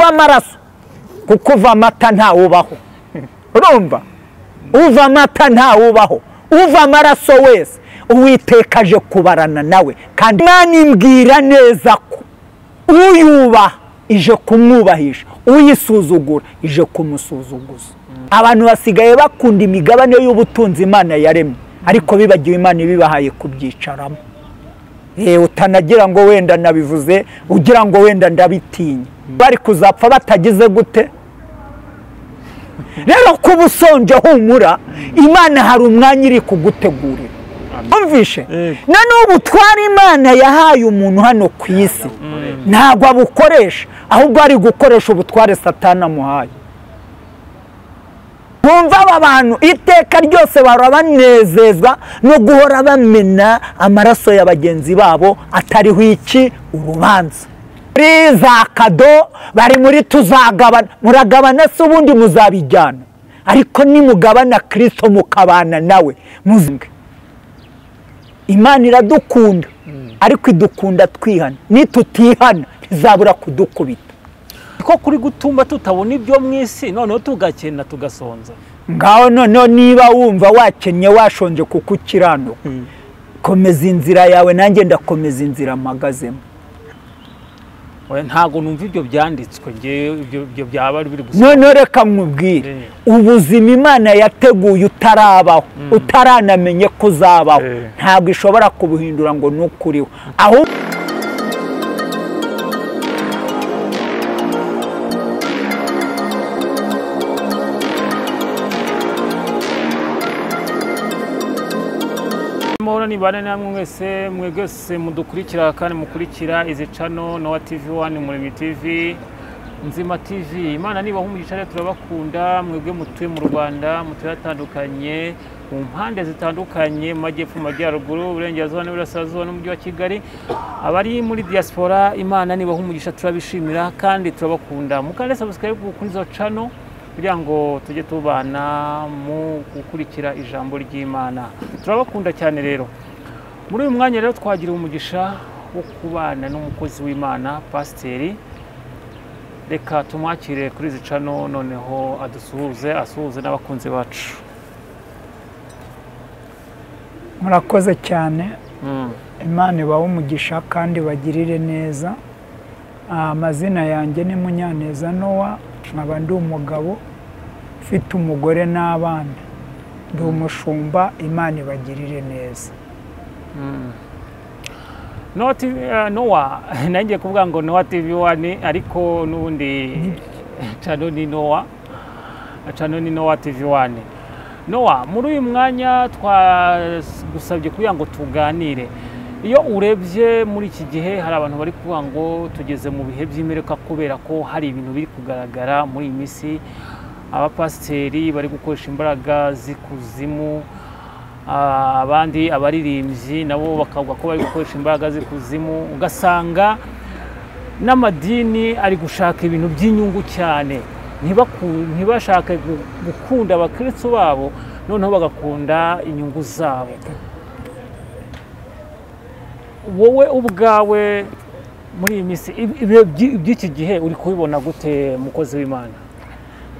Uva amaraso kuko uva amata ntawubaho. Urumva? Uva amata ntawubaho, uva amaraso wese Uwiteka aje kubarana nawe. Kandi Imana imbwira neza ko uyubaha ije kumwubahisha, uyisuzugura ije kumusuzuguza. Abantu basigaye bakunda imigabane y'ubutunzi Imana yaremye, ariko bibagiwe Imana ibibahaye kubyicaramo. Utanagira ngo wenda nabivuze, ugira ngo wenda ndabitinya. Bari kuzapfa batagize gute? Rero kuba usonje humura, Imana hari umwanya iri kugutegurira. Umvishe? Na n'ubu twari Imana yahaye umuntu hano ku isi, ntabwo abukoresha, ahubwo ari gukoresha ubutware Satani amuhaye. Bumva aba bantu iteka ryose barabanezezwa no guhora bamena amaraso ya bagenzi babo atariho iki urubanza. Muri za kado bari muri tuzagabana, muragabana se ubundi muzabijyana, ariko nimugabana Kristo mukabana nawe muzinge. Imana iradukunda, ariko idukunda twihana, nitutihana ntizabura kudukubita. Ko kuri gutumba tutabona ibyo mu isi, noneho tugakena tugasonza. Ngaho noneho niba wumva wakennye washonje kuko ukiranuka, komeza inzira yawe nanjye ndakomeza inzira mpagazemo. Oya, ntago numva ibyo byanditswe, nge ibyo byaba biri gusa. Noneho reka nkubwire, ubuzima Imana yateguye utarabaho, utaranamenye ko uzabaho, ntabwo ishobora kubuhindura ngo nukuriho. Aho Amahoro nibane namwe mwese, mwegese mudukurikira kandi mukurikira izi channel Nowa TV 1, Muremyi TV, Nzima TV. Imana niba umugisha rero turabakunda mwebwe mutuye mu Rwanda, mutuye atandukanye, mu mpande zitandukanye, mu majyepfo, mu majyaruguru, uburengerazuba n'uburasirazuba n'umujyi wa Kigali. Abari muri diaspora, Imana niba umugisha turabishimira kandi turabakunda. Mukande subscribe kuri izo channel kugira ngo tujye tubana mu gukurikira ijambo ry'Imana. Turabakunda cyane rero. Muri uyu mwanya rero twagira umugisha wo kubana n'umukozi w'Imana Pasiteri. Reka tumwakire kuri izi channel noneho adusuhuze, asuhuze n'abakunzi bacu. Murakoze cyane. Imana ibahe umugisha kandi bagirire neza. Amazina yanjye ni Munyaneza Nowa, nkaba ndi umugabo ufite umugore n'abana, ndi umushumba. Imana ibagirire neza. Nowa, nanjye kuvuga ngo Nowa TV 1, ariko n'ubundi channel ni Nowa, channel ni Nowa TV 1. Nowa, muri uyu mwanya twagusabye kugira ngo tuganire. Iyo urebye muri iki gihe hari abantu bari kuvuga ngo tugeze mu bihe by'imperuka kubera ko hari ibintu biri kugaragara muri iyi minsi. Abapasiteri bari gukoresha imbaraga z'ikuzimu, abandi abaririmbyi nabo bakavuga ko bari gukoresha imbaraga z'ikuzimu, ugasanga n'amadini ari gushaka ibintu by'inyungu cyane, ntibashake gukunda abakristo babo, noneho bagakunda inyungu zabo. Wowe ubwawe muri iyi minsi iby'iki gihe uri kubibona gute, mukozi w'Imana?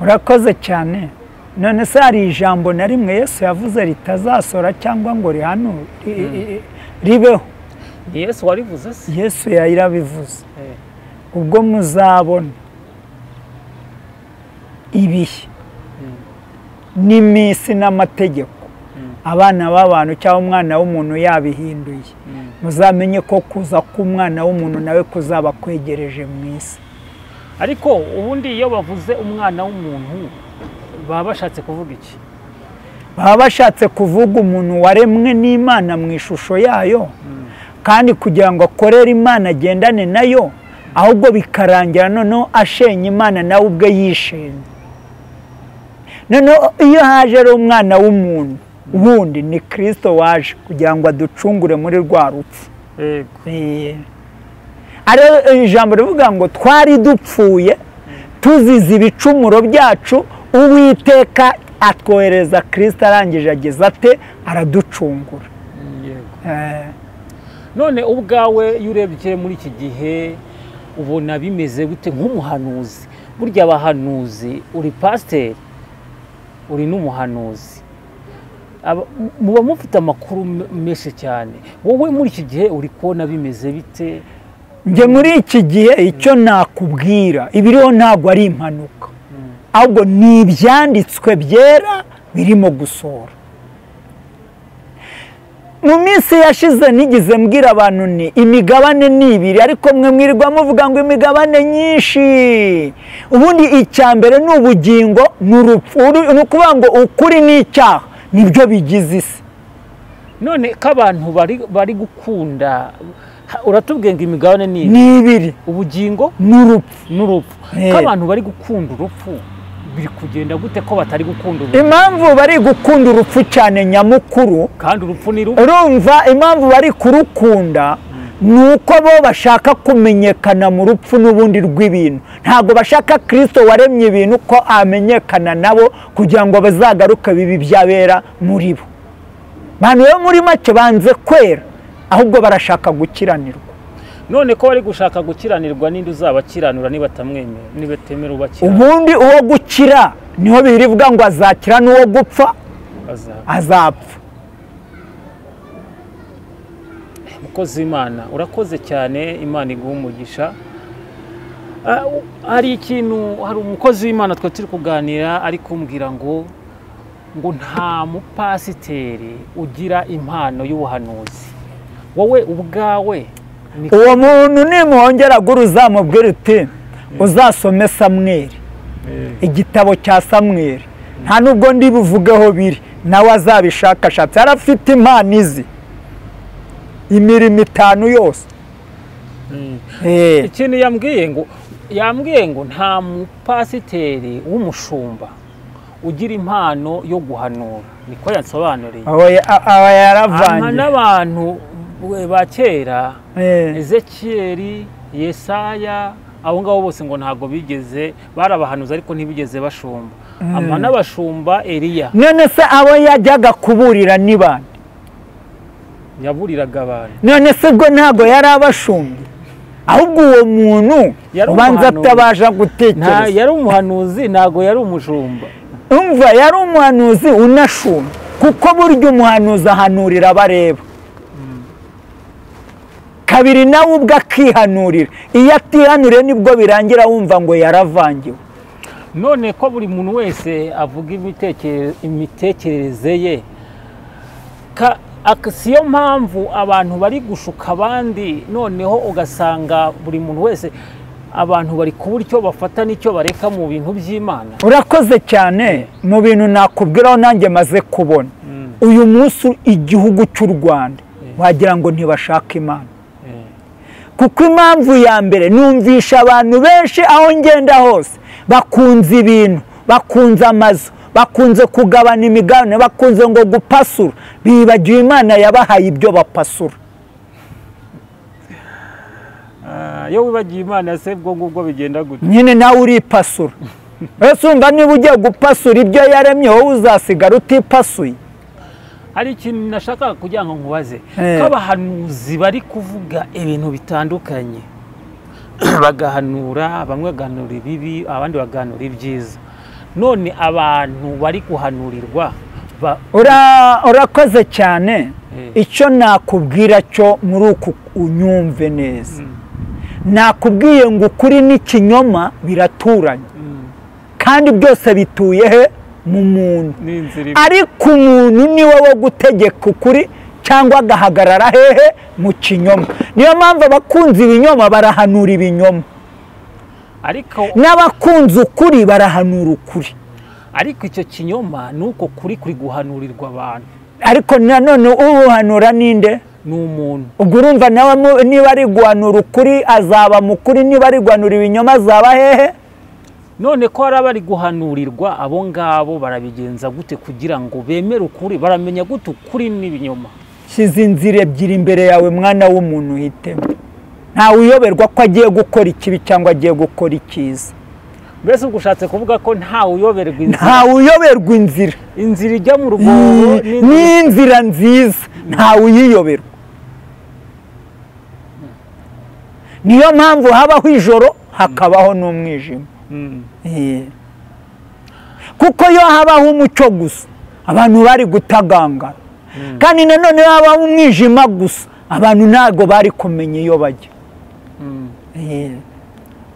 Murakoze cyane. None se hari ijambo na rimwe Yesu yavuze ritazasora cyangwa ngo ribeho? Yesu warivuze se? Yesu yarabivuze. Ubwo muzabona ibihe n'iminsi n'amategeko abana b'abantu cyangwa umwana w'umuntu yabihinduye, muzamenye ko kuza k'umwana w'umuntu nawe kuzaba kwegereje mu isi. Ariko ubundi iyo bavuze umwana w'umuntu baba bashatse kuvuga iki? Baba bashatse kuvuga umuntu waremwe n'Imana mu ishusho yayo, kandi kugira ngo akorere Imana agendane nayo, ahubwo bikarangira noneho ashenye Imana nawe ubwe yishenye. Noneho iyo haje ari umwana w'umuntu wundi, ni Kristo waje kugira ngo aducungure muri rwa rupfu. Ari ijambo rivuga ngo twari dupfuye tuzize ibicumuro byacu, Uwiteka atwohereza Kristo, arangije ageze ate? Araducungura. None ubwawe iyo urebye muri iki gihe Ubona bimeze gute nk'umuhanuzi? Burya abahanuzi, uri pasiteri uri n'umuhanuzi, muba mufite amakuru menshi cyane. Wowe muri iki gihe uri kubona bimeze bite? Njye muri iki gihe icyo nakubwira, ibiriho ntabwo ari impanuka, ahubwo ni ibyanditswe byera birimo gusohora. Mu minsi yashize nigeze mbwira abantu ni imigabane ni ibiri, ariko mwe mwirirwa muvuga ngo imigabane nyinshi. Ubundi icya mbere ni ubugingo n'urupfu, ni ukuvuga ngo ukuri n'icyaha nibyo bigize isi. None ko abantu bari gukunda, uratubwiye ngo imigabane ni ibiri, ubugingo n'urupfu. Ko abantu bari gukunda urupfu biri kugenda gute ko batari gukunda urupfu? Impamvu bari gukunda urupfu cyane nyamukuru, kandi urupfu ni rubi. Urumva impamvu bari kurukunda ni uko bo bashaka kumenyekana mu rupfu n'ubundi rw'ibintu. Ntabwo bashaka Kristo waremye ibintu ko amenyekana nabo kugira ngo bazagaruke bibi byabera muri bo. Bantu yo muri make banze kwera, ahubwo barashaka gukiranirwa. None ko bari gushaka gukiranirwa, ninde uzabakiranura niba batamwemera, niba batemera ubakiranura? Ubundi uwo gukira niho birivuga ngo azakira, n'uwo gupfa azapfa. Mukozi Imana, urakoze cyane, Imana iguhe umugisha. Hari ikintu, hari umukozi w'Imana twe turi kuganira ari kumbwira ngo nta mupasiteri ugira impano y'ubuhanuzi. Wowe ubwawe uwo muntu nimuhongera guru uzamubwira uti uzasome Samweli, igitabo cya Samweli, nta nubwo ndi buvugeho biri, nawe azabishakashatse. Yarafite impano izi imirimo itanu yose. Ikintu yambwiye ngo nta mupasiteri w'umushumba ugira impano yo guhanura, niko yansobanuriye. Aba yaravangiye n'abantu ba kera, Ezekiyeli, Yesaya, abo ngabo bose ngo ntabwo bigeze barabahanuza, ariko ntibigeze bashumba. Ama n'abashumba Eliya. None se abo yajyaga kuburira ni bande? Yaburiraga abantu. None se ubwo ntabwo yari abashumbye? Ahubwo uwo muntu ubanza atabasha gutekereza. Yari umuhanuzi, ntabwo yari umushumba. Umva, yari umuhanuzi unashumba, kuko burya umuhanuzi ahanurira abareba. Kabiri nawe ubwo akihanurira, iyo atihanuriye nibwo birangira wumva ngo yaravangiwe. None ko buri muntu wese avuga imitekerereze ye, siyo mpamvu abantu bari gushuka abandi, noneho ugasanga buri muntu wese abantu bari kubura icyo bafata n'icyo bareka mu bintu by'Imana. Urakoze cyane. Mu bintu nakubwiraho nanjye maze kubona, uyu munsi igihugu cy'u Rwanda wagira ngo ntibashaka Imana. Kuko impamvu ya mbere, numvisha abantu benshi aho ngenda hose bakunze ibintu, bakunze amazu, bakunze kugabana imigabane, bakunze ngo gupasura, bibagiwe Imana yabahaye ibyo bapasura. Iyo wibagiye Imana se bwo ngubwo bigenda gute? Nyine nawe uripasura. Ese umva niba ugiye gupasura ibyo yaremye, wowe uzasigara utipasuye. Hari ikintu nashaka kugira ngo nkubaze, ko abahanuzi bari kuvuga ibintu bitandukanye, bagahanura, bamwe bagahanura ibibi, abandi bagahanura ibyiza. None abantu bari guhanurirwa Urakoze cyane. Icyo nakubwira cyo muri uku unyumve neza, nakubwiye ngo ukuri n'ikinyoma biraturanye, kandi byose bituye he? Mu muntu. Ariko umuntu niwe wo gutegeka ukuri cyangwa agahagarara hehe? Mu kinyoma. Niyo mpamvu abakunze ibinyoma barahanura ibinyoma, ariko n'abakunze ukuri barahanura ukuri. Ariko icyo kinyoma nuko kuri kuri guhanurirwa abantu. Ariko nanone ubuhanura ninde? Ni umuntu. Ubwo urumva nawe niba ari guhanura ukuri azaba mukuri, niba ari guhanura ibinyoma azaba hehe? None ko hari abari guhanurirwa abo ngabo barabigenza gute kugira ngo bemere ukuri? Baramenya gute ukuri n'ibinyoma? Shyize inzira ebyiri imbere yawe mwana w'umuntu, uhitemo. Ntawe uyoberwa ko agiye gukora ikibi cyangwa agiye gukora icyiza. Mbese ubwo ushatse kuvuga ko ntawe uyoberwa inzira? Ntawe uyoberwa inzira. Inzira ijya mu rwobo n'inzira nziza ntawe uyiyoberwa. Niyo mpamvu habaho ijoro hakabaho n'umwijima. Kuko iyo habaho umucyo gusa abantu bari gutagangara, kandi nanone habaho umwijima gusa abantu ntago bari kumenya iyo bajya.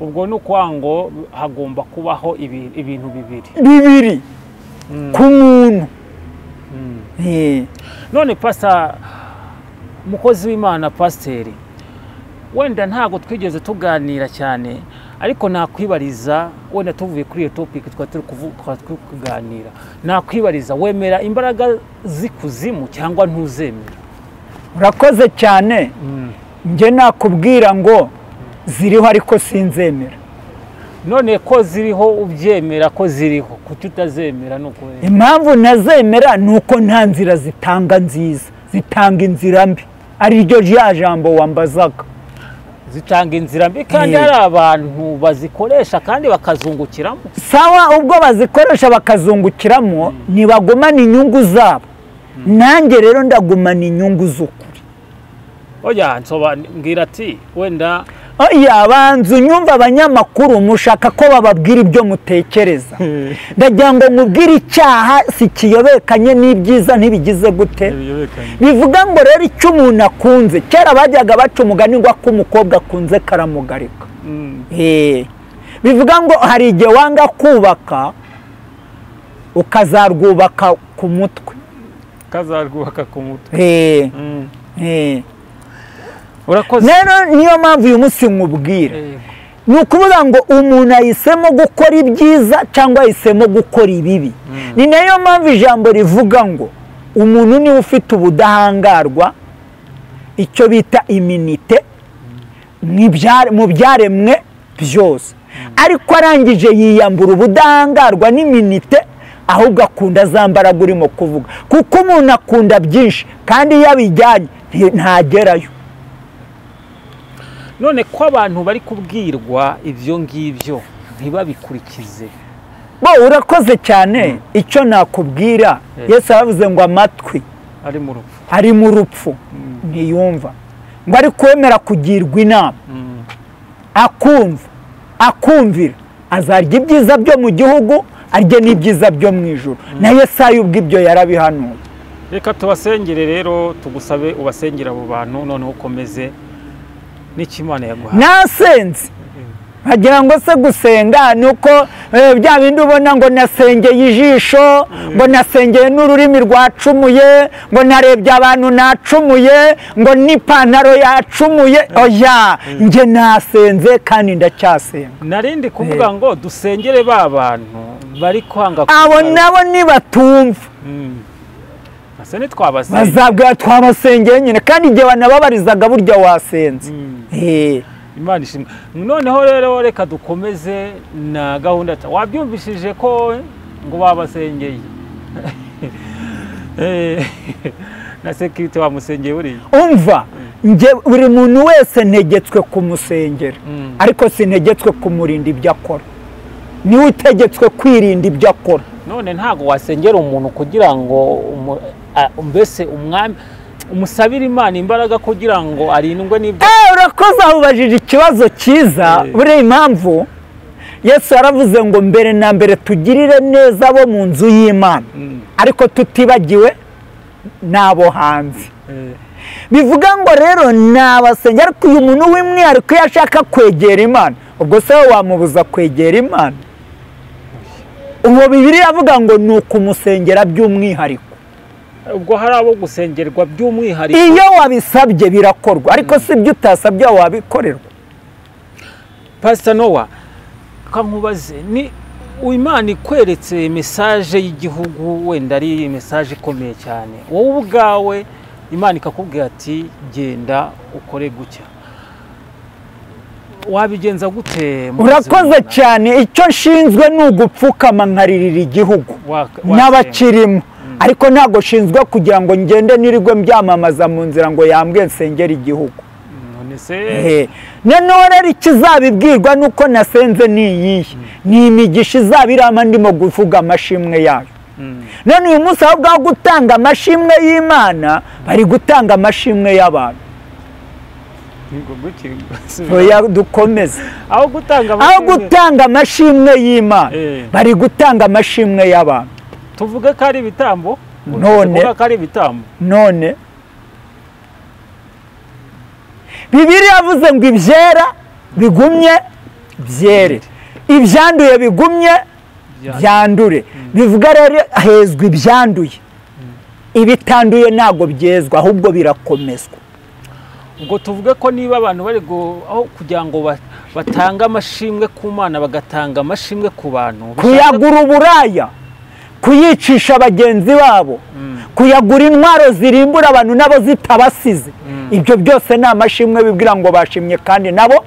Ubwo ni ukuvuga ngo hagomba kubaho ibintu bibiri ku muntu. None pasa mukozi w'Imana pasiteri, wenda ntago twigeze tuganira cyane, ariko nakwibariza wenda tuvuye kuri iyo topic twari turi kuganira, nakwibariza wemera imbaraga z'ikuzimu cyangwa ntuzemera? Urakoze cyane. Njye nakubwira ngo ziriho ariko sinzemera. None ko ziriho ubyemera ko ziriho, kuki utazemera? Nuko impamvu nazemera nuko nta nzira zitanga nziza, zitanga inzira mbi, ari ryo rya jambo wambazaga. Zitanga inzira mbi kandi hari abantu bazikoresha kandi bakazungukiramo. Sawa, ubwo bazikoresha bakazungukiramo ntibagumana inyungu zabo. Nanjye rero ndagumana inyungu z'ukuri. Oya, nsoba mbwira ati wenda oya, banzu nyumva abanyamakuru mushaka ko bababwira ibyo mutekereza. Ndagira ngo mubwire icyaha si kiyobekanye n'ibyiza ntibigize gute. Bivuga ngo rero icyo umuntu akunze, kera bajyaga baca umugani ngo umukobwa akunze karamugarika. Bivuga ngo hari igihe wanga kubaka ukazarwubaka ku mutwe. Kazarwubaka ku mutwe. Urakoze. Rero niyo mpamvu uyu munsi nkubwira, ni ukuvuga ngo umuntu ahisemo gukora ibyiza cyangwa ahisemo gukora ibibi. Ni nayo mpamvu ijambo rivuga ngo umuntu niwe ufite ubudahangarwa, icyo bita iminite mu byaremwe byose, ariko arangije yiyambura ubudahangarwa n'iminite, ahubwo akunda za mbaraga urimo kuvuga, kuko umuntu akunda byinshi kandi iyo abijyanye ntagerayo. None ko abantu bari kubwirwa ibyo ngibyo ntibabikurikize? Bo, urakoze cyane. Icyo nakubwira, Yesu aravuze ngo amatwi ari mu rupfu ntiyumva, ngo ari kwemera kugirwa inama akumva akumvira, azarya ibyiza byo mu gihugu arye n'ibyiza byo mu ijuru. Na Yesaya ubwo ibyo yarabihanuye. Reka tubasengere rero, tugusabe ubasengera abo bantu, noneho ukomeze n'ikimana yaguhaye. Nasenze nkagira ngo se gusenga nuko bya bindi ubona ngo nasengeye ijisho, ngo nasengeye n'ururimi rwacumuye, ngo narebye abantu nacumuye, ngo n'ipantaro yacumuye. Oya, njye nasenze kandi ndacyasenga. Narindi kuvuga ngo dusengere ba bantu bari kwanga, abo nabo nibatumva bazabwira twabasengeye nyine, kandi igihe banababarizaga burya wasenze. Imana ishimwe. Noneho rero reka dukomeze na gahunda. Wabyumvishije ko ngo babasengeye na security wamusengeye buriya? Umva, nge buri muntu wese ntegetswe kumusengera, ariko sintegetswe kumurinda ibyo akora. Niwe utegetswe kwirinda ibyo akora. None ntago wasengera umuntu kugira ngo mbese umwami umusabira Imana imbaraga kugira ngo arindwe n'ibyo? Urakoze, ubajije ikibazo cyiza. Buriya impamvu Yesu yaravuze ngo mbere na mbere tugirire neza abo mu nzu y'Imana, ariko tutibagiwe n'abo hanze. Bivuga ngo rero nabasengera, ariko uyu muntu w'umwihariko iyo ashaka kwegera Imana, ubwo se wamubuza kwegera Imana? Uwo Bibiliya avuga ngo ni ukumusengera by'umwihariko. Ubwo hari abo gusengerwa by'umwihariko. Iyo wabisabye birakorwa, ariko si ibyo utasabye wabikorerwa. Pastor Noah, kankubaze, ni Imana ikweretse message y'igihugu, wenda ari message ikomeye cyane, wowe ubwawe Imana ikakubwira ati genda ukore gutya, wabigenza gute? Urakoze cyane. Icyo nshinzwe ni ugupfukama nkaririra igihugu n'abakirimo, ariko ntabwo nshinzwe kugira ngo ngende nirigwe mbyamamaza mu nzira ngo yambwe nsengere igihugu. Noneho rero ikizabibwirwa nuko nasenze ni iyihe? Ni imigisha izaba irama ndimo kuvuga amashimwe yayo. None uyu munsi aho bwa gutanga amashimwe y'Imana bari gutanga amashimwe y'abantu. Dukomeze. Aho gutanga amashimwe y'Imana bari gutanga amashimwe y'abantu. Tuvuge ko ari ibitambo? None ko ari ibitambo. None Bibiliya yavuze ngo ibyera bigumye byere, ibyanduye bigumye byandure. Bivuga rero hezwa ibyanduye, ibitanduye ntabwo byezwa ahubwo birakomezwa. Ngo tuvuge ko niba abantu bari aho kugira ngo batange amashimwe ku Mana bagatanga amashimwe ku bantu, kuyagura uburaya, kuyicisha bagenzi babo, kuyagura intwaro zirimbura abantu nabo zitabasize, ibyo byose ni amashimwe bibwira ngo bashimye kandi nabo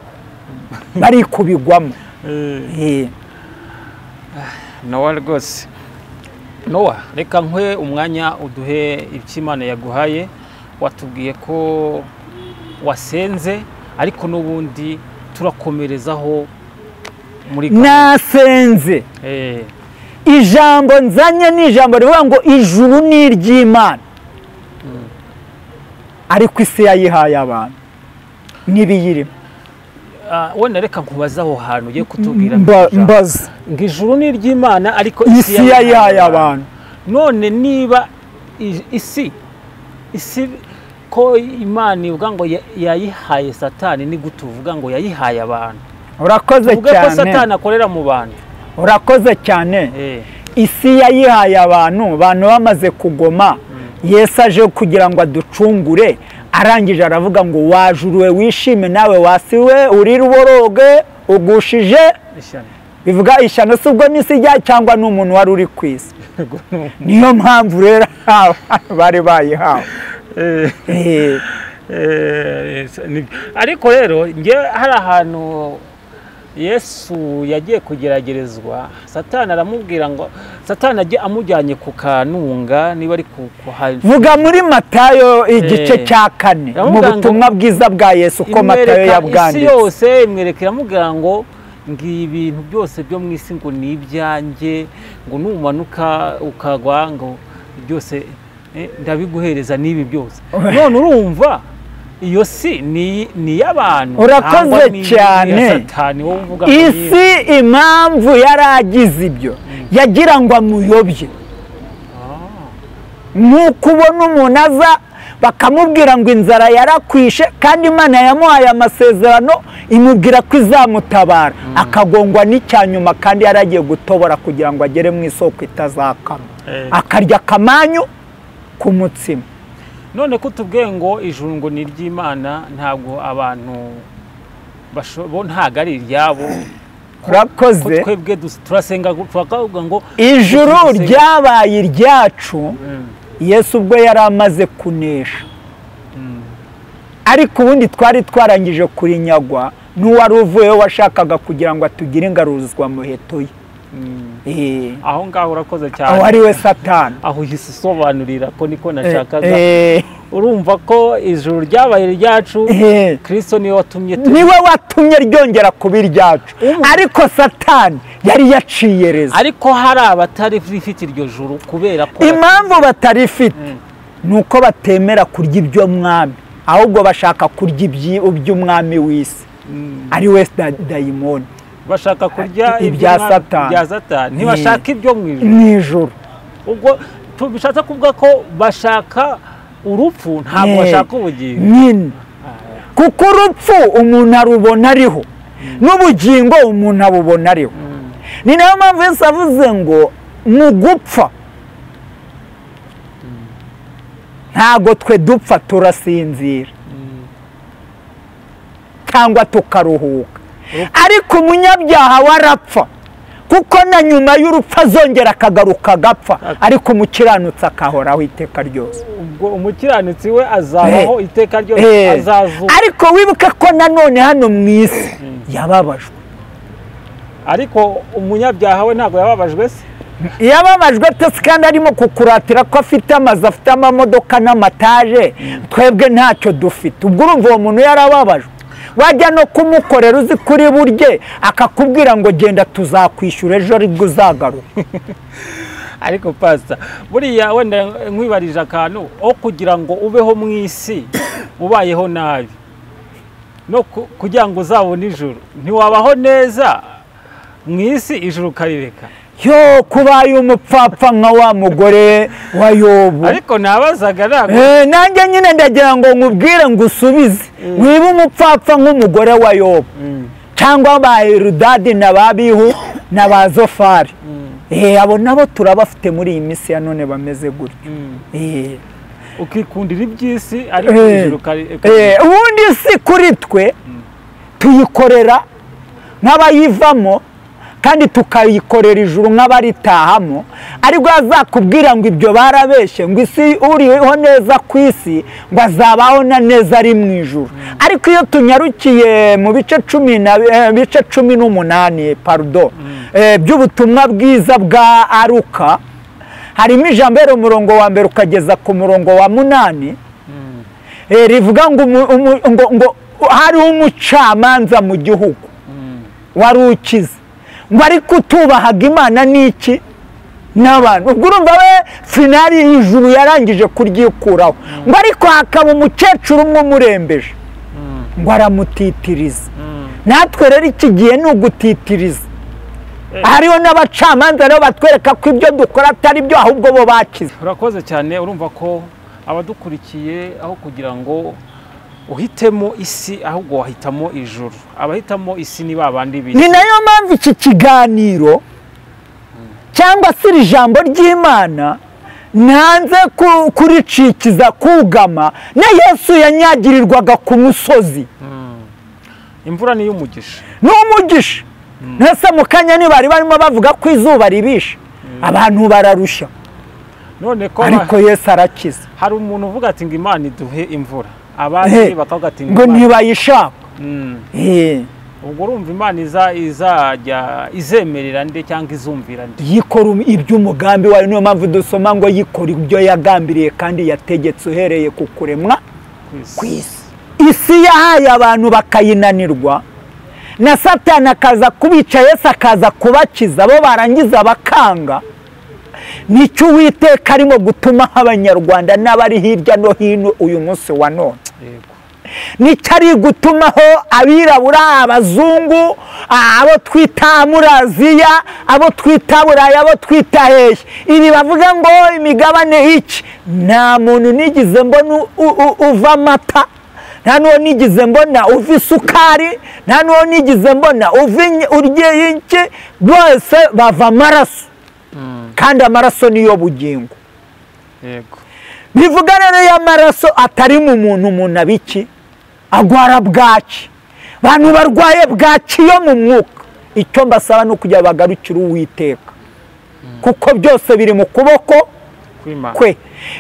bari kubigwamo. Nowa rwose, Nowa, reka nkwe umwanya uduhe ibyo Imana yaguhaye. Watubwiye ko wasenze, ariko n'ubundi turakomerezaho muri nasenze. Ijambo nzanye ni ijambo rivuga ngo ijuru ni iry'Imana, ariko isi yayihaye abantu n'ibiyirimo. Wenda reka nkubaze aho hantu ugiye kutubwira. Mbaza. Ngo ijuru ni iry'Imana ariko isi yayihaye abantu. None niba isi ko Imana ivuga ngo yayihaye Satani, ni gute uvuga ngo yayihaye abantu? Urakoze cyane. Ko Satani akorera mu bantu. Urakoze cyane. Isi yayihaye abantu, abantu bamaze kugoma. Yesu aje kugira ngo aducungure, arangije aravuga ngo wajuruwe wishime nawe wasiwe urira uboroge ugushije ishyano. Bivuga ishyano si ubwo n'isi ijya cyangwa n'umuntu wari uri ku isi. Niyo mpamvu rero bari bayihawe. Ariko rero nge hari ahantu Yesu yagiye kugeragerezwa, Satani aramubwira ngo Satani agiye amujyanye ku kanunga, niba ari ku vuga muri Matayo igice cya 4 mu butumwa bwiza bwa Yesu ko Matayo yabwanditse. Isi yose imwereka iramubwira ngo ngi ibintu byose byo mu isi ngo ni ibyanjye, ngo numanuka ukagwa ngo byose ndabiguhereza n'ibi byose. None urumva iyo si ni y'abantu. Urakoze cyane. Isi impamvu yaragize ibyo yagira ngo amuyobye. Nuko ubona umuntu aza bakamubwira ngo inzara yarakwishe, kandi Imana yamuhaye amasezerano imubwira ko izamutabara, akagongwa n'icyanyuma kandi yaragiye gutobora kugira ngo agere mu isoko itazakama, akarya akamanyu ku mutsima. None ko tubwiye ngo ijuru ngo ni iry'Imana, ntabwo abantu bo ntago ari iryabo. Urakoze. Twebwe turasenga tukavuga ngo ijuru ryabaye iryacu Yesu ubwo yari amaze kunesha, ariko ubundi twari twarangije kurinyagwa n'uwari uvuyeho washakaga kugira ngo atugire ingaruzwa muheto ye. Aho ngaho urakoze cyane. Aho ari we Satani. Aho yisobanurira ko niko nashakaga. Urumva ko ijuru ryabaye iryacu, Kristo niwe watumye, niwe watumye ryongera kuba iryacu, ariko Satani yari yaciyereza. Ariko hari abatari rifite iryo juru kubera ko impamvu batarifite nuko batemera kurya ibyo mwami, ahubwo bashaka kurya iby'umwami w'isi ari we dayimoni. Bashaka kurya ibya Satani, ntibashaka ibyo mu ijuru. Ubwo bishatse kuvuga ko bashaka urupfu, ntabwo bashaka ubugingo nyine, kuko urupfu umuntu arubona ariho, n'ubugingo umuntu abubona ariho. Ni nayo mpamvu Yesu avuze ngo mu gupfa ntabwo twe dupfa, turasinzira cyangwa tukaruhuka, ariko umunyabyaha warapfa, kuko na nyuma y'urupfu azongera akagaruka agapfa, ariko umukiranutsi akahoraho iteka ryose. Ubwo umukiranutsi we azabaho iteka ryose, azazuka. Ariko wibuke ko nanone hano mu isi yababajwe, ariko umunyabyaha we ntabwo yababajwe se? Yababajwe tese, kandi arimo kukuratira ko afite amazu, afite amamodoka n'amataje, twebwe ntacyo dufite. Ubwo urumva uwo muntu yarababajwe. Wajya no kumukorera uzi kuri burye akakubwira ngo genda tuzakwishyura ejo aribwo uzagaruka. Ariko pastor, buriya wenda nkwibarije akantu, aho kugira ngo ubeho mu isi ubayeho nabi, No kugira ngo uzabone ijuru, ntiwabaho neza mu isi ijuru ukarireka. Yo kubaye umupfapfa nka wa mugore wa Yobu. Ariko nabazaga ntabwo. Nanjye nyine ndagira ngo nkubwire ngo usubize. Wiba umupfapfa nk'umugore wa Yobu. Cyangwa ba Eludadi na ba Abihu na ba Zofari. Abo nabo turabafite muri iyi minsi ya none bameze gutyo. Ukikundira iby'isi ariko ijuru ukarireka. Ubundi si kuri twe tuyikorera nk'abayivamo kandi tukayikorera ijuru nk'abaritahamo, ariko azakubwira ngo ibyo barabeshye, ngo isi uriho neza ku isi ngo azabaho na neza ari mu ijuru. Ariko iyo tunyarukiye mu bice 18 pardon by'ubutumwa bwiza bwa Aruka, harimo ijambo rero umurongo wa mbere ukageza ku murongo wa 8, rivuga ngo ngo hariho umucamanza mu gihugu wari ukize, ngo ariko utubahaga Imana n'iki n'abantu. Ubwo urumva we finali ijuru yarangije kuryikuraho, ngo ariko hakaba umukecuru umwe umurembeje, ngo aramutitiriza. Natwe rero iki gihe ni ugutitiriza. Hariho n'abacamanza rero batwereka ko ibyo dukora atari byo, ahubwo bo bakize. Urakoze cyane. Urumva ko abadukurikiye aho kugira ngo uhitemo isi ahubwo wahitamo ijuru. Abahitamo isi ni babandi bisi. Ni nayo mpamvu iki kiganiro cyangwa se iri jambo ry'Imana nanze kuricikiza kugama, na Yesu yanyagirirwaga ku musozi. Imvura ni y'umugisha. Ni umugisha. Nese mu kanya ni bari barimo bavuga ko izuba ribisha, abantu bararushya. None ko ariko Yesu arakiza. Hari umuntu uvuga ati ngo Imana iduhe imvura, abandi bakavuga ati ngo ntibayishaka. Ubwo urumva Imana izajya izemerera nde cyangwa izumvira nde? Yikora iby'umugambi wayo. Niyo mpamvu dusoma ngo yikora ibyo yagambiriye kandi yategetse uhereye ku kuremwa kw'isi. Isi yahaye abantu bakayinanirwa, na Satani akaza kubica, Yesu akaza kubakiza, bo barangiza bakanga. Nicyo Uwiteka arimo gutuma abanyarwanda n'abari hirya no hino uyu munsi wa none. Nicyo ari gutumaho abirabura, abazungu, abo twita muri Aziya, abo twita Burayi, abo twita hehe. Ibi bavuga ngo imigabane iki, nta muntu nigize mbona uva amata, nta n'uwo nigize mbona uva isukari, nta n'uwo nigize mbona uva urye iki, bose bava amaraso. Kandi amaraso niyo bugingo. Yego. Bivuga rero ya maraso atari mu muntu, umuntu abiki agwara bwaki. Bantu barwaye bwaki yo mu mwuka, icyo mbasaba no kujya bagarukira Uwiteka, kuko byose biri mu kuboko kwe.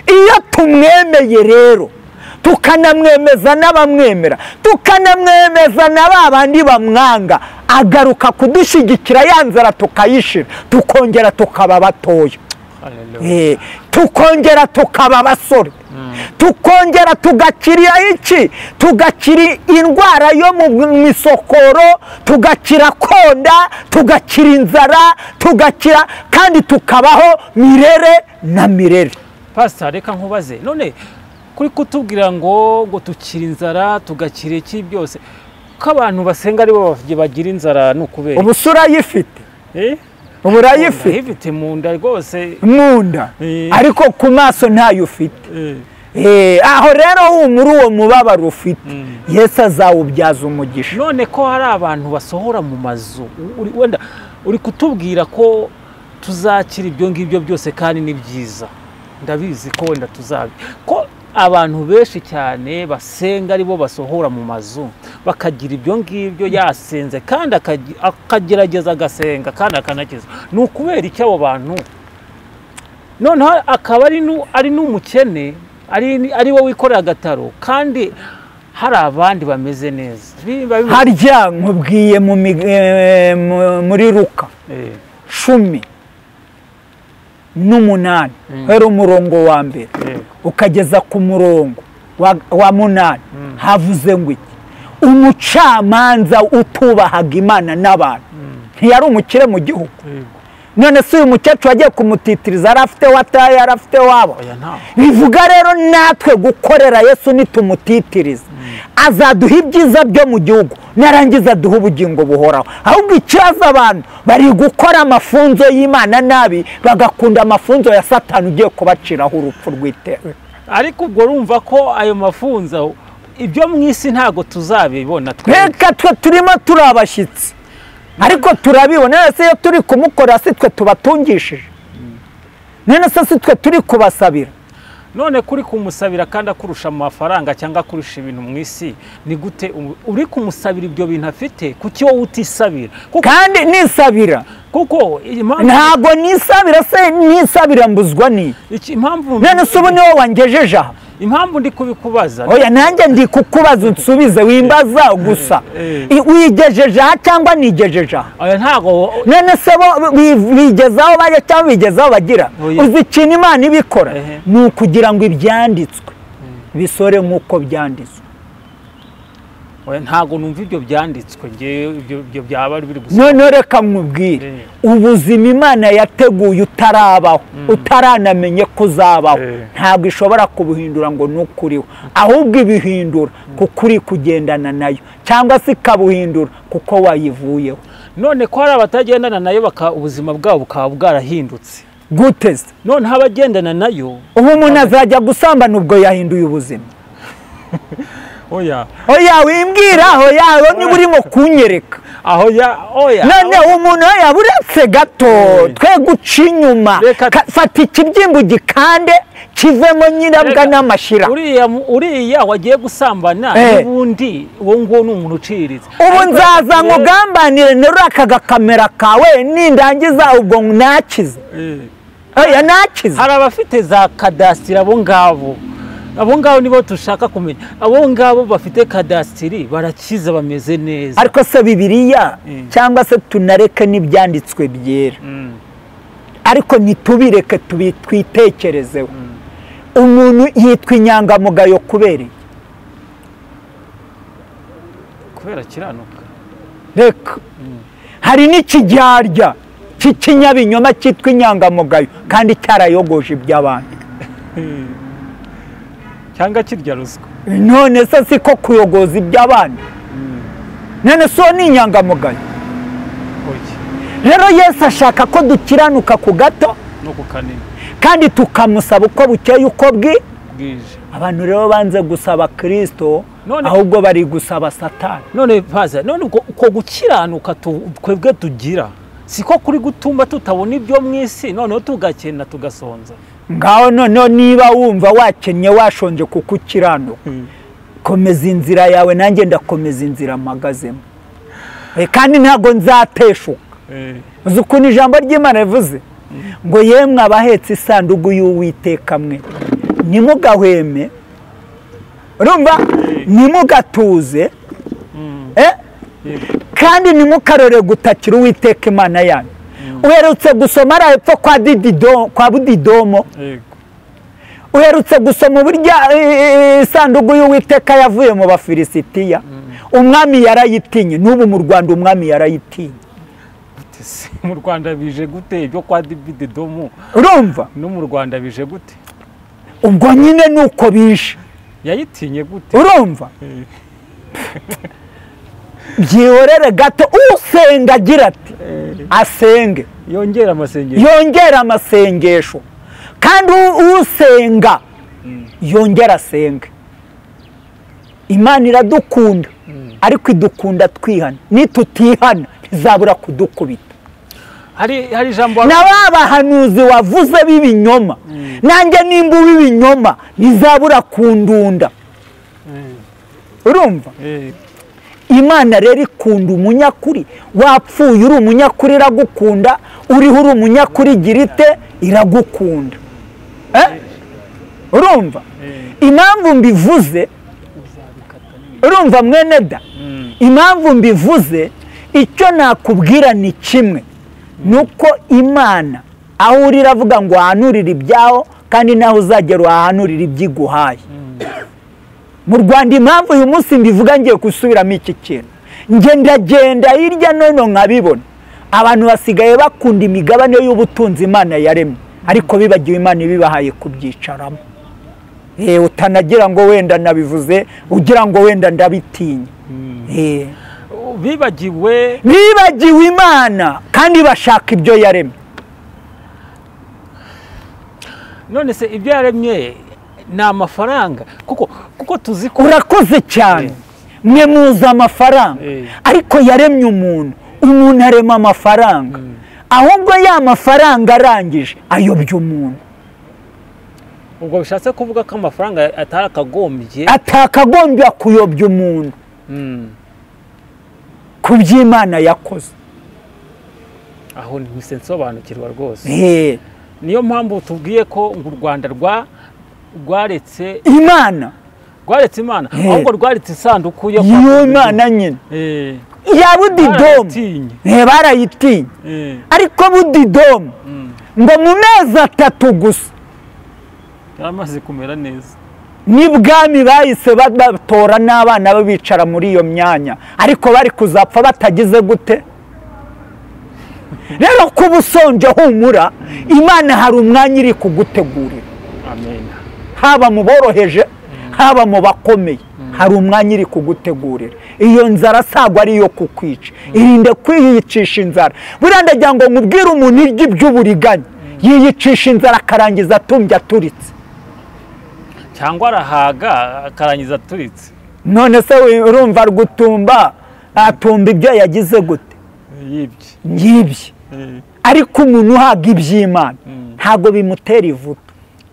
Iyo tumwemeye rero tukanamwemeza n'abamwemera, tukanamwemeza na babandi bamwanga, agaruka kudushyigikira ya nzara tukayishira, tukongera tukaba batoya, tukongera tukaba abasore, tukongera tugakira iki, tugakira indwara yo mu misokoro, tugakira konda, tugakira inzara, tugakira kandi tukabaho mirere na mirere. Pastor, reka nkubaze none kuri kutubwira ngo tukira inzara tugakira iki byose, ko abantu basenga ari bo bagira inzara nukubera? Ubusura yifite. Uburayifite. Ifite mu nda rwose. Mu nda. Ariko ku maso ntayo ufite. Aho rero muri uwo mubabaro ufite, Yesu azawubyaza umugisha. None ko hari abantu basohora mu mazu, wenda uri kutubwira ko tuzakira ibyo ngibyo byose kandi ni byiza. Ndabizi ko wenda tuzabi. Ko abantu benshi cyane basenga aribo basohora mu mazu bakagira ibyo ngibyo, yasenze kandi akagerageza agasenga kandi akanakiza. Ni ukubera icyo abo bantu noneho akaba ari n'umukene, ari we wikorera agataro, kandi hari abandi bameze neza. Harya nkubwiye muri Luka 18 hero umurongo wa mbere ukageza ku murongo wa 8, havuze ngo iki? Umucamanza utubahaga Imana n'abantu ntiyari umukire mu gihugu. None se uyu mukecuru agiye kumutitiriza, yari afite wataye, yari afite wabo. Bivuga rero natwe gukorera Yesu nitumutitiriza, Azaduha ibyiza byo mu gihugu, narangiza aduha ubugingo buhoraho. Ahubwo ikibazo abantu bari gukora amafunzo y'Imana nabi, bagakunda amafunzo ya Satani ugiye kubaciraho urupfu rw'iteka. Ariko ubwo urumva ko ayo mafunzo ibyo mu isi ntago tuzabibona twe. Reka twe turimo turabashyitsi, ariko turabibona. Ese iyo turi kumukora si twe tubatungishije? None se si twe turi kubasabira? None kuri kumusabira kandi akurusha amafaranga cyangwa akurusha ibintu mu isi, ni gute uri kumusabira ibyo bintu afite? Kuki wowe utisabira? Kandi nisabira kuko ntago nisabira, se nisabira mbuzwa ni impamvu. None se ubu niwo wangejeje aha? Impamvu ndi kubikubaza, oya nanjye ndi kukubaza unsubize, wimbaza gusa. Wigejeje aha cyangwa nigejeje aha? Oya ntago. None se bo bigezaho bajya cyangwa bigezaho bagira? Uzi ikintu Imana ibikora ni ukugira ngo ibyanditswe bisore nk'uko byanditswe. Oya ntago numva ibyo byanditswe, ngewe ibyo byaba biri gusa. None reka nkubwire, ubuzima Imana yateguye utarabaho, utaranamenye ko uzabaho, ntabwo ishobora kubuhindura ngo nukuriho, ahubwo ibihindura kuko uri kugendana nayo, cyangwa se ikabuhindura kuko wayivuyeho. None ko hari abatagendana nayo ubuzima bwabo bukaba bwarahindutse gute se? None abagendana nayo ubu umuntu azajya gusambana ubwo yahinduye ubuzima? Oya oya wimbwira, oya niba urimo kunyereka aho ya oya. None umuntu yaburetse gato, twe guca inyuma, fata ikibyimba gikande kivemo nyirabwa n'amashira. Uriya wagiye gusambana n'ubundi uwo nguwo ni umuntu uciriritse. Ubu nzaza nkugambanire nterure aka gakamera kawe, nindangiza ubwo nakize. Oya nakize. Hari abafite za kadasitiri abo ngabo. Abo ngabo nibo tushaka kumenya. Abo ngabo bafite kadasitiri barakiza bameze neza. Ariko se Bibiliya cyangwa se tunareke n'ibyanditswe byera, ariko nitubireke twitekerezeho. Umuntu yitwa inyangamugayo kubera iki? Kubera kiranuka. Reka hari n'ikiryarya cy'ikinyabinyoma cyitwa inyangamugayo kandi cyarayogoje iby'abandi cyangwa kirya ruswa. None se siko kuyogoza iby'abandi? None so ni inyangamugayo? Rero Yesu ashaka ko dukiranuka ku gato no ku kanini, kandi tukamusaba uko bukeye uko bwije. Abantu rero banze gusaba Kristo, ahubwo bari gusaba Satani. None paza, none uko gukiranuka twebwe tugira siko kuri gutumba tutabona ibyo mu isi, noneho tugakena tugasonza. Ngaho noneho niba wumva wakennye washonje kuko ukiranuka, komeza inzira yawe, nanjye ndakomeza inzira mpagazemo, kandi ntabwo nzateshuka. Uzi ukuntu ijambo ry'Imana rivuze ngo yemwe abahetse isanduku y'Uwiteka mwe, ntimugahweme, urumva, ntimugatuze, kandi ntimukarore gutakira Uwiteka Imana yanyu. Uherutse gusoma ari hepfo kwa Budidomo, uherutse gusoma uburyo isanduku y'Uwiteka yavuye mu Bafilisitiya, umwami yarayitinye. N'ubu mu Rwanda umwami yarayitinye. Mu Rwanda bije gute ibyo kwa Dididomo? Urumva? No mu Rwanda bije gute? Ubwo nyine nuko bije. Yayitinye gute? Urumva? Byihorere gato, usenga agira ati asenge, yongera amasengesho, yongera amasengesho, kandi usenga yongera asenge. Imana iradukunda, ariko idukunda twihana. Nitutihana izabura kudukubita. Hari ijambo na babahanuzi wavuze b'ibinyoma, nanjye nimba w'ibinyoma nizabura kundunda. Urumva? Imana rero ikunda umunyakuri. Wapfuye uri umunyakuri iragukunda, uriho uri umunyakuri girite iragukunda. Urumva? Impamvu mbivuze, urumva mwene da, impamvu mbivuze, icyo nakubwira ni kimwe, nuko Imana aho uri iravuga ngo ahanurire ibyaho, kandi naho uzagera uhahanurire ibyiguhaye. Mu Rwanda impamvu uyu munsi mbivuga ngiye gusubiramo iki kintu, nge ndagenda hirya no hino nkabibona, abantu basigaye bakunda imigabane y'ubutunzi Imana yaremye, ariko bibagiwe Imana ibibahaye kubyicaramo. Utanagira ngo wenda nabivuze, ugira ngo wenda ndabitinya. Bibagiwe Imana kandi bashaka ibyo yaremye. None se ibyo yaremye ni amafaranga? Kuko tuzi ko urakoze cyane, mwe muzi amafaranga, ariko yaremye umuntu, umuntu arema amafaranga, ahubwo ya mafaranga arangije ayobya umuntu. Ubwo bishatse kuvuga ko amafaranga atakagombye kuyobya umuntu ku by'Imana yakoze. Aho ntise nsobanukirwa rwose. Niyo mpamvu tubwiye ko ngo u Rwanda rwaretse Imana, rwaretse Imana, ahubwo rwaretse isanduku yo Imana nyine ya Budidomu. Barayitinye. Ariko Budidomu ngo mu mezi 3 gusa yaramaze kumera neza. N'ibwami bahise batora n'abana be bicara muri iyo myanya, ariko bari kuzapfa batagize gute? Rero kuba usonje humura, Imana hari umwanya iri kugutegurira. Amen. Haba mu boroheje, haba mu bakomeye, hari umwanya iri kugutegurira. Iyo nzara sagwa ari iyo kukwica. Irinde kwiyicisha inzara. Buriya ndagira ngo nkubwire, umuntu irya iby'uburiganya yiyicisha inzara akarangiza atumbye aturitse, cyangwa arahaga akarangiza aturitse. None se urumva gutumba atumba ibyo yagize gute? Yibye. Ariko umuntu uhaga iby'Imana ntabwo bimutera ivutu.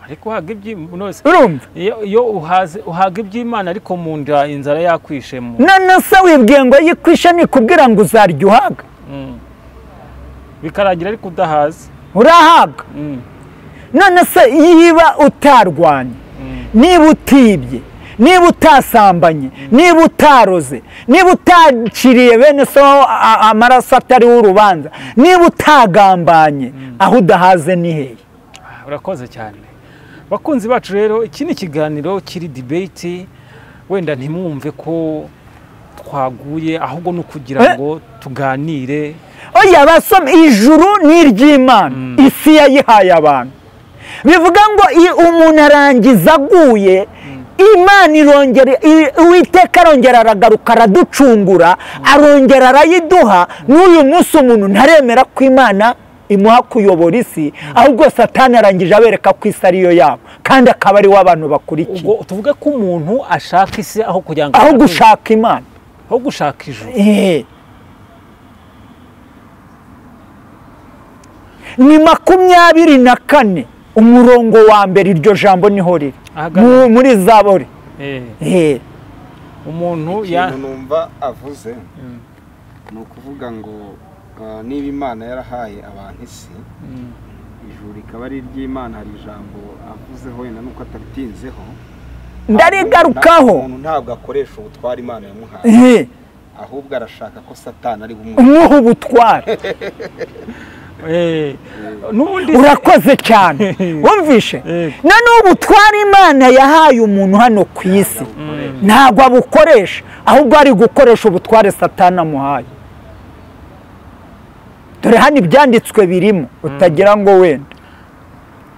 Ariko uhaga iby'Imana, urumva iyo uhaga iby'Imana ariko mu nda inzara yakwishemo. None se wibwiye ngo yikwishe nikubwira ngo uzarya uhaga, bikarangira ariko udahaze. Urahaga. None se yiba utarwanye, niba utibye, niba utasambanye, niba utaroze, niba utaciriye bene so amaraso atari urubanza, niba utagambanye, aho udahaze ni hehe? Urakoze cyane. Bakunzi bacu rero, iki ni ikiganiro kiri debate, wenda ntimwumve ko twaguye, ahubwo no kugira ngo tuganire. Oya basome, ijuru ni iry'Imana, isi yayihaye abantu. Bivuga ngo umuntu arangiza aguye, Imana irongera, Uwiteka arongera aragaruka araducungura, arongera arayiduha. N'uyu munsi umuntu ntaremera ko Imana imuha kuyobora isi, ahubwo Satani arangije abereka ko isi ariyo yabo, kandi akaba ari w'abantu bakurikiye. Ubwo tuvuge ko umuntu ashaka isi aho kugira ngo aho gushaka Imana, aho gushaka ijuru. Ni 24 umurongo wa mbere, iryo jambo niho riri muri Zaburi. Umuntu numva avuze ni ukuvuga ngo niba Imana yarahaye abantu isi, ijuru rikaba ari iry'Imana, hari ijambo avuzeho wenda nuko ataritinzeho, ndarigarukaho. Umuntu ntabwo akoresha ubutware Imana yamuhaye, ahubwo arashaka ko Satani ari umuha ubutware. Urakoze cyane, wumvishe? None ubutware Imana yahaye umuntu hano ku isi ntabwo abukoresha, ahubwo ari gukoresha ubutware Satani amuhaye. Dore hano ibyanditswe birimo, utagira ngo wenda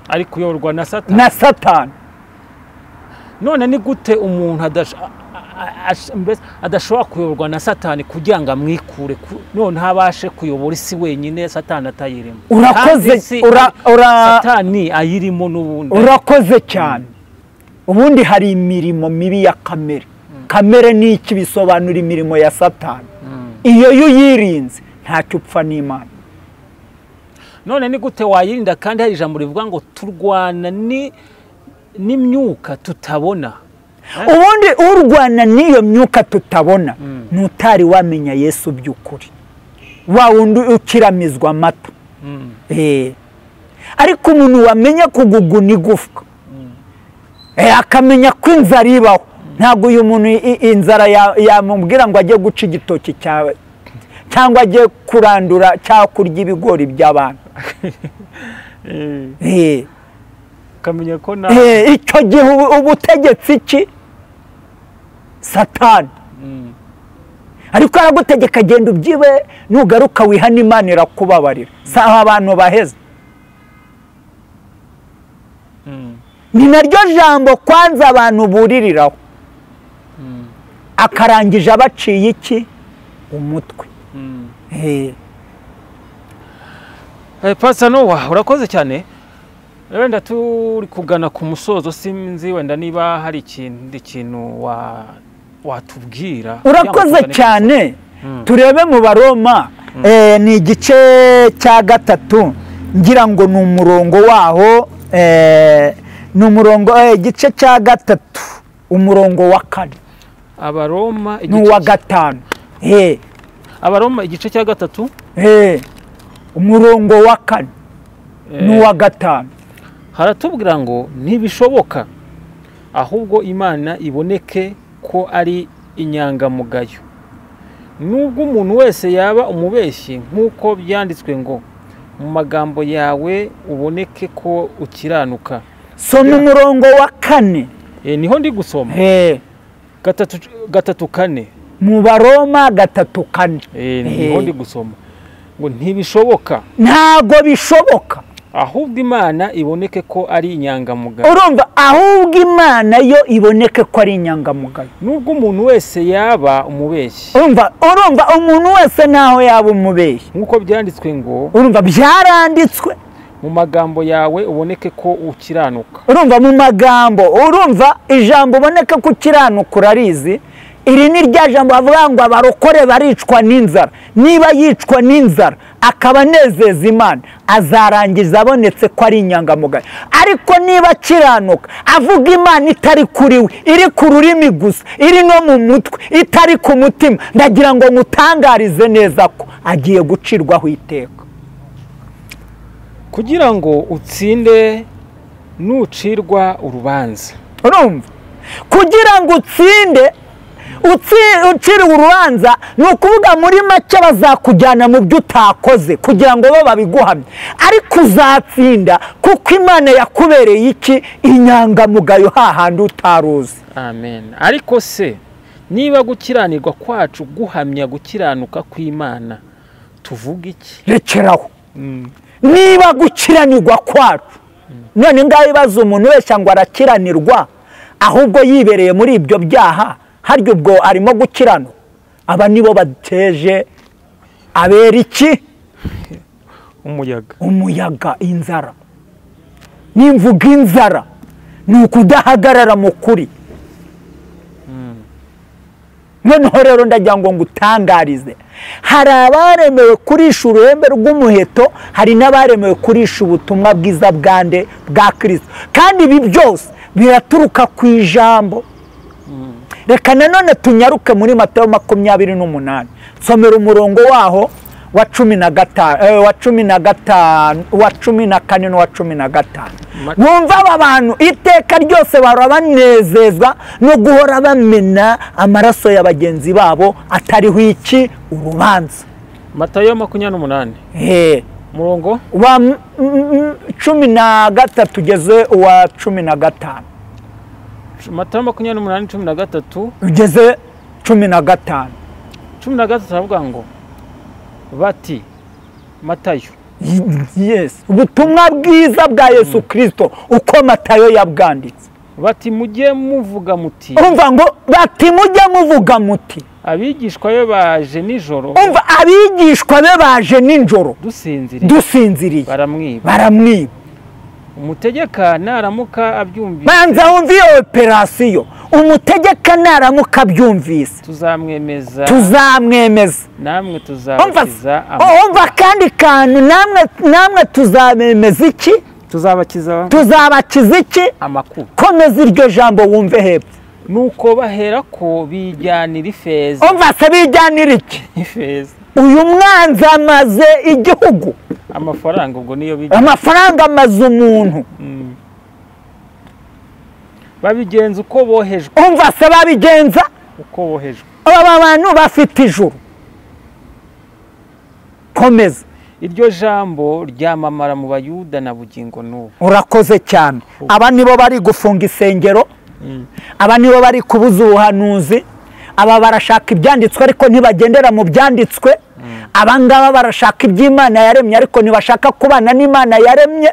ari kuyoborwa na Satani. Na Satani. None ni gute umuntu adashobora kuyoborwa na Satani kugira ngo amwikure, none ntabashe kuyobora isi wenyine Satani atayirimo? Urakoze, Satani ayirimo n'ubundi. Urakoze cyane. Ubundi hari imirimo mibi ya kamere. Kamere ni iki? Bisobanura imirimo ya Satani. Iyo uyirinze ntacyo upfa n'Imana. None ni gute wayirinda kandi hari ijambo rivuga ngo turwana n'imyuka tutabona? Ubundi urwana n'iyo myuka tutabona nutari wamenya Yesu by'ukuri, wa wundi ukiramizwa amata. Ariko umuntu wamenya kuguguna igufwa, akamenya ko inzara ibaho, ntabwo uyu muntu inzara yamubwira ngo ajye guca igitoki cyawe cyangwa ajye kurandura cyangwa kurya ibigori by'abantu. Ukamenya ko icyo gihe ubutegetsi iki? Satani. Ariko aragutegeka genda ubyibe, nugaruka wihana Imana irakubabarira. Saha abantu baheze. Ni naryo jambo kwanza abantu buririraho. Akarangije abaciye iki? Umutwe. Pastor Noah, urakoze cyane. Wenda turi kugana ku musozo, sinzi wenda niba hari ikindi kintu watubwira. Urakoze cyane. Turebe mu Baroma, ni igice cya 3, ngira ngo ni umurongo waho, ni umurongo igice cya 3, umurongo wa 4. Abaroma igice wa 5. Abaroma igice cya 3. Umurongo wa 4 n'uwa 5. Haratubwira ngo ntibishoboka, ahubwo Imana iboneke ko ari inyangamugayo, nubwo umuntu wese yaba umubeshyi, nk'uko byanditswe ngo mu magambo yawe uboneke ko ukiranuka. Soma umurongo wa 4. Niho ndi gusoma. 3 4. Mu Baroma 3 4. Niho ndi gusoma ngo ntibishoboka, ntago bishoboka, ahubwo Imana iboneke ko ari inyangamugayo. Urumva, ahubwo Imana yo iboneke ko ari inyangamugayo, nubwo umuntu wese yaba umubeshyi. Urumva umuntu wese naho yaba umubeshyi, nkuko byanditswe ngo, urumva byaranditswe, mu magambo yawe uboneke ko ukiranuka. Urumva mu magambo, urumva ijambo uboneke ko ukiranuka urarizi. Iri ni rya jambo bavuga ngo abarokore baricwa n'inzara. Niba yicwa n'inzara akaba anezeza Imana, azarangiza abonetse ko ari inyangamugayo. Ariko niba akiranuka avuga Imana itari kuri we, iri ku rurimi gusa, iri no mu mutwe, itari ku mutima, ndagira ngo mutangarize neza ko agiye gucirwaho iteka. Kugira ngo utsinde nucirwa urubanza. Urumva, kugira ngo utsinde uciriwe urubanza, ni ukuvuga muri make bazakujyana mu byo utakoze kugira ngo bo babiguhamye, ariko uzatsinda kuko Imana yakubereye iki? Inyangamugayo hahandi utaruzi. Amen. Ariko se niba gukiranirwa kwacu guhamya gukiranuka kw'Imana, tuvuga iki? Rekeraho. Niba gukiranirwa kwacu, none ngaho ibibazo umuntu wese ngo arakiranirwa ahubwo yibereye muri ibyo byaha, harya ubwo arimo gukirano? Aba nibo bateje abera iki? Umuyaga. Umuyaga, inzara. Nimvuga inzara ni ukudahagarara mu kuri. Noneho rero ndagira ngo ngutangarize, hari abaremewe kurisha uruhembe rw'umuheto, hari n'abaremewe kurisha ubutumwa bwiza bwande bwa Kristo. Kandi ibi byose biraturuka ku ijambo. Reka nanone tunyaruke muri Matayo 28, somera umurongo waho wa 15, wa 15, wa 14 n'uwa 15. Wumva aba bantu iteka ryose barabanezezwa no guhora bamena amaraso ya bagenzi babo atariho iki? Urubanza. Matayo 28. Murongo wa 13 tugeze uwa 15. Matayo 28 13 ugeze 15. 13 aravuga ngo bati Matayo. Yes, ubutumwa bwiza bwa Yesu Kristo uko Matayo yabwanditse. Bati mujye muvuga muti. Umva ngo bati mujye muvuga muti, abigishwa be baje nijoro. Umva, abigishwa be baje nijoro dusinziriye, baramwiba. Umutegeka naramuka abyumvise. Banza wumve iyo operasiyo. Umutegeka naramuka abyumvise, tuzamwemeza, namwe tuzabakiza. Umva kandi kantu, namwe tuzamemeza iki? Tuzabakiza iki? Amakuru. Komeza iryo jambo wumve hepfo. Nuko bahera ko bijyanira ifeza. Umva se bijyanira iki? Ifeza. Uyu mwanzi amaze igihugu. Amafaranga ubwo niyo bijya. Amafaranga amaze umuntu. Babigenza uko bohejwe. Umva se babigenza uko bohejwe. Aba bantu bafite ijuru. Komeza. Iryo jambo ryamamara mu Bayuda na bugingo n'ubu. Urakoze cyane. Aba nibo bari gufunga isengero. Aba nibo bari kubuza ubuhanuzi. Aba barashaka ibyanditswe ariko ntibagendera mu byanditswe. Aba ngaba barashaka iby'Imana yaremye ariko ntibashaka kubana n'Imana yaremye.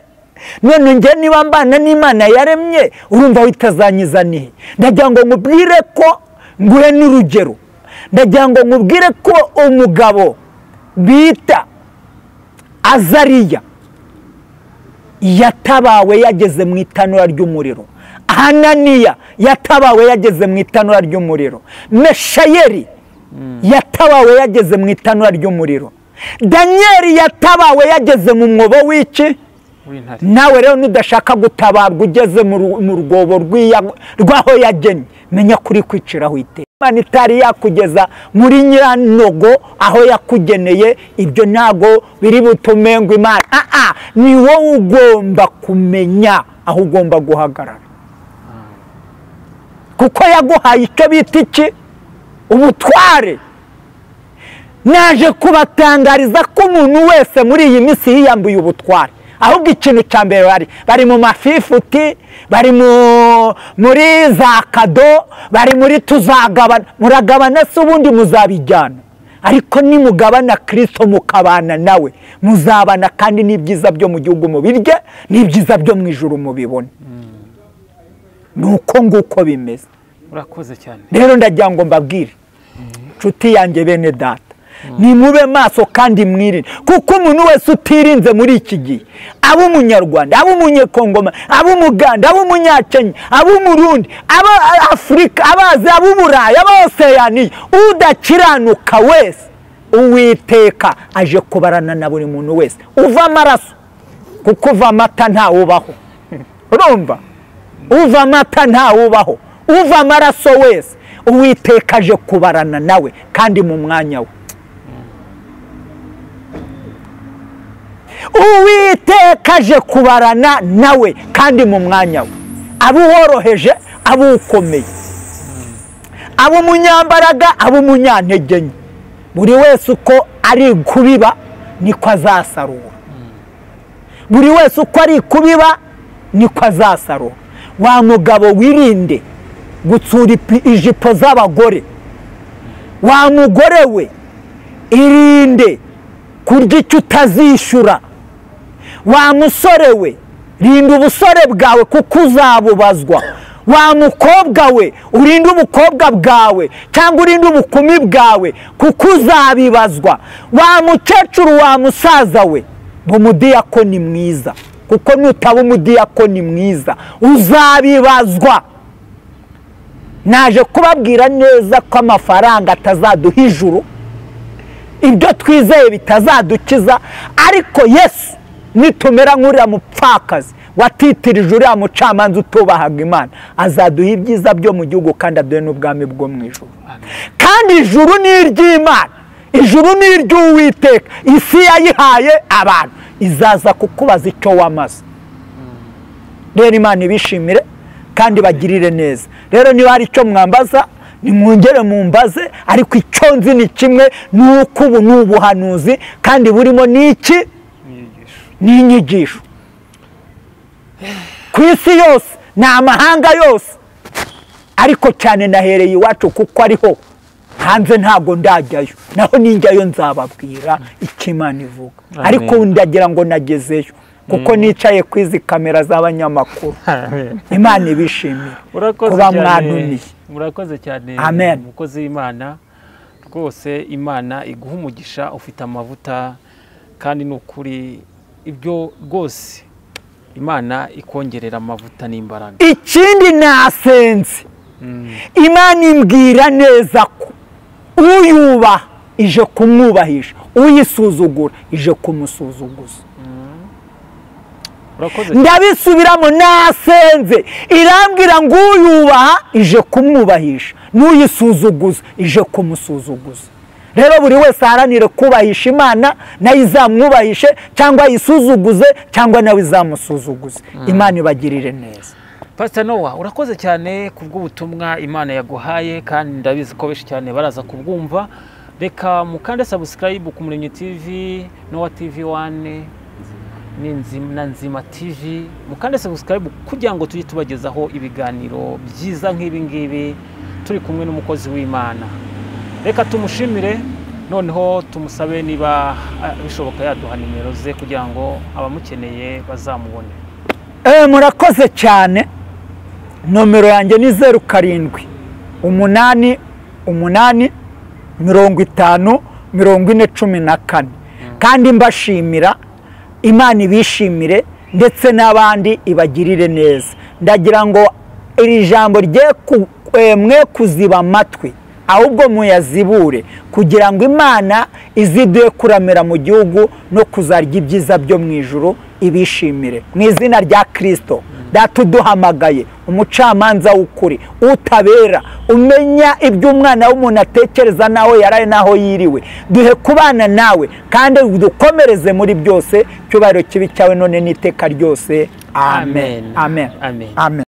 None njye niba mbana n'Imana yaremye, urumva witazanyiza nihe? Ndagira ngo nkubwire ko nguhe n'urugero. Ndagira ngo nkubwire ko umugabo bita Azariya yatabawe yageze mu itanura ry'umuriro. Hananiya yatabawe yageze mu itanura ry'umuriro. Meshayeli yatabawe yageze mu itanura ry'umuriro. Danieli yatabawe yageze mu mwobo w'iki? Nawe rero nudashaka gutabarwa ugeze mu rwobo rw'aho yagennye, menya kuri kwiciraho iteka. Imana itari yakugeza muri nyiranogo aho yakugeneye, ibyo ntago biri butume ngo Imana ni wowe ugomba kumenya aho ugomba guhagarara, kuko yaguhaye icyo bita iki? Ubutware. Naje kubatangariza ko umuntu wese muri iyi minsi yiyambuye ubutware. Ahubwo ikintu cya mbere bari mu mafifuti, bari muri za kado, bari muri tuzagabana. Muragabana se ubundi muzabijyana? Ariko nimugabana Kristo mukabana nawe, muzabana kandi n'ibyiza byo mu gihugu mubirye, n'ibyiza byo mu ijuru mubibone. Nuko nguko bimeze. Urakoze cyane. Rero ndagira ngo mbabwire nshuti yanjye bene data, nimube maso kandi mwirinde, kuko umuntu wese utirinze muri iki gihe, abo umunyarwanda, abo umunyekongoma, abo umuganda, abo umunyakenya, abo umurundi, abo Afurika, abazi, abo Uburayi, abo Oseyaniya, udakiranuka wese, Uwiteka aje kubarana na buri muntu wese uva amaraso, kuko uva amata ntawubaho. Urumva? Uva amata ntawubaho, uva amaraso wese Uwiteka aje kubarana nawe kandi mu mwanya we. Uwiteka aje kubarana nawe kandi mu mwanya we. Abo woroheje, abo ukomeye, abo umunyambaraga, abo umunyantege nke, buri wese uko ari kubiba niko azasarura. Buri wese uko ari kubiba niko azasarura. Wa mugabo wirinde gutsura ijipo z'abagore. Wa mugore we irinde kurya icyo utazishyura. Wa musore we rinda ubusore bwawe kuko uzabubazwa. Wa mukobwa we urinde ubukobwa bwawe cyangwa urinde ubukumi bwawe kuko uzabibazwa. Wa mukecuru, wa musaza we, umudiyakoni mwiza, kuko nutaba umudiyakoni mwiza uzabibazwa. Naje kubabwira neza ko amafaranga atazaduha ijuru, ibyo twizeye bitazadukiza, ariko Yesu nitumera nk'uriya mupfakazi watitirije uriya mucamanza utubahaga Imana, azaduha ibyiza byo mu gihugu kandi aduhe n'ubwami bwo mu ijuru. Kandi ijuru ni iry'Imana, ijuru ni iry'Uwiteka, isi yayihaye abantu, izaza kukubaza icyo wamaze. Rero Imana ibishimire kandi bagirire neza. Rero niba hari icyo mwambaza nimwongere mumbaze, ariko icyo nzi ni kimwe, nuko ubu ni ubuhanuzi kandi burimo n'iki? N'inyigisho. Ku isi yose ni amahanga yose, ariko cyane nahereye iwacu kuko ariho hanze ntago ndajyayo, naho ninjyayo nzababwira icyo Imana ivuga. Ariko ndagira ngo nagezeyo kuko nicaye ku izi kamera z'abanyamakuru. Imana ibishimire kuba mwantumiye. Murakoze cyane umukozi w'Imana, rwose Imana iguha umugisha, ufite amavuta kandi ni ukuri ibyo rwose Imana ikongerera amavuta n'imbaraga. Ikindi nasenze Imana imbwira neza ko uyubaha ije kumwubahisha, uyisuzugura ije kumusuzuguza. Ndabisubiramo, nasenze irambwira ngo uyubaha ije kumwubahisha, n'uyisuzuguza ije kumusuzuguza. Rero buri wese aharanire kubahisha Imana, nayo izamwubahishe cyangwa yisuzuguze cyangwa nawe izamusuzuguze. Imana ibagirire neza. Pastor Noah, urakoze cyane kubw'ubutumwa Imana yaguhaye kandi ndabizi ko benshi cyane baraza kubwumva. Reka mukande subscribe ku Muremyi TV, Noah TV 1 na Nzima TV, mukande subscribe kugira ngo tujye tubagezaho ibiganiro byiza nk'ibi ngibi turi kumwe n'umukozi w'Imana. Reka tumushimire, noneho tumusabe niba bishoboka yaduha nimero ze kugira ngo abamukeneye bazamubone. Murakoze cyane. Nomero yanjye ni 07 8 8 50 40 14. Kandi mbashimira, Imana ibishimire ndetse n'abandi ibagirire neza. Ndagira ngo iri jambo rye mwe kuziba amatwi, ahubwo muyazibure, kugira ngo Imana iziduhe kuramira mu gihugu no kuzarya ibyiza byo mu ijuru, ibishimire mu izina rya Kristo. Data uduhamagaye, umucamanza w'ukuri, utabera, umenya ibyo umwana w'umuntu atekereza naho yaraye naho yiriwe, duhe kubana nawe kandi dukomereze muri byose. Cyubahiro kibi cyawe none n'iteka ryose. Amen. Amen. Amen.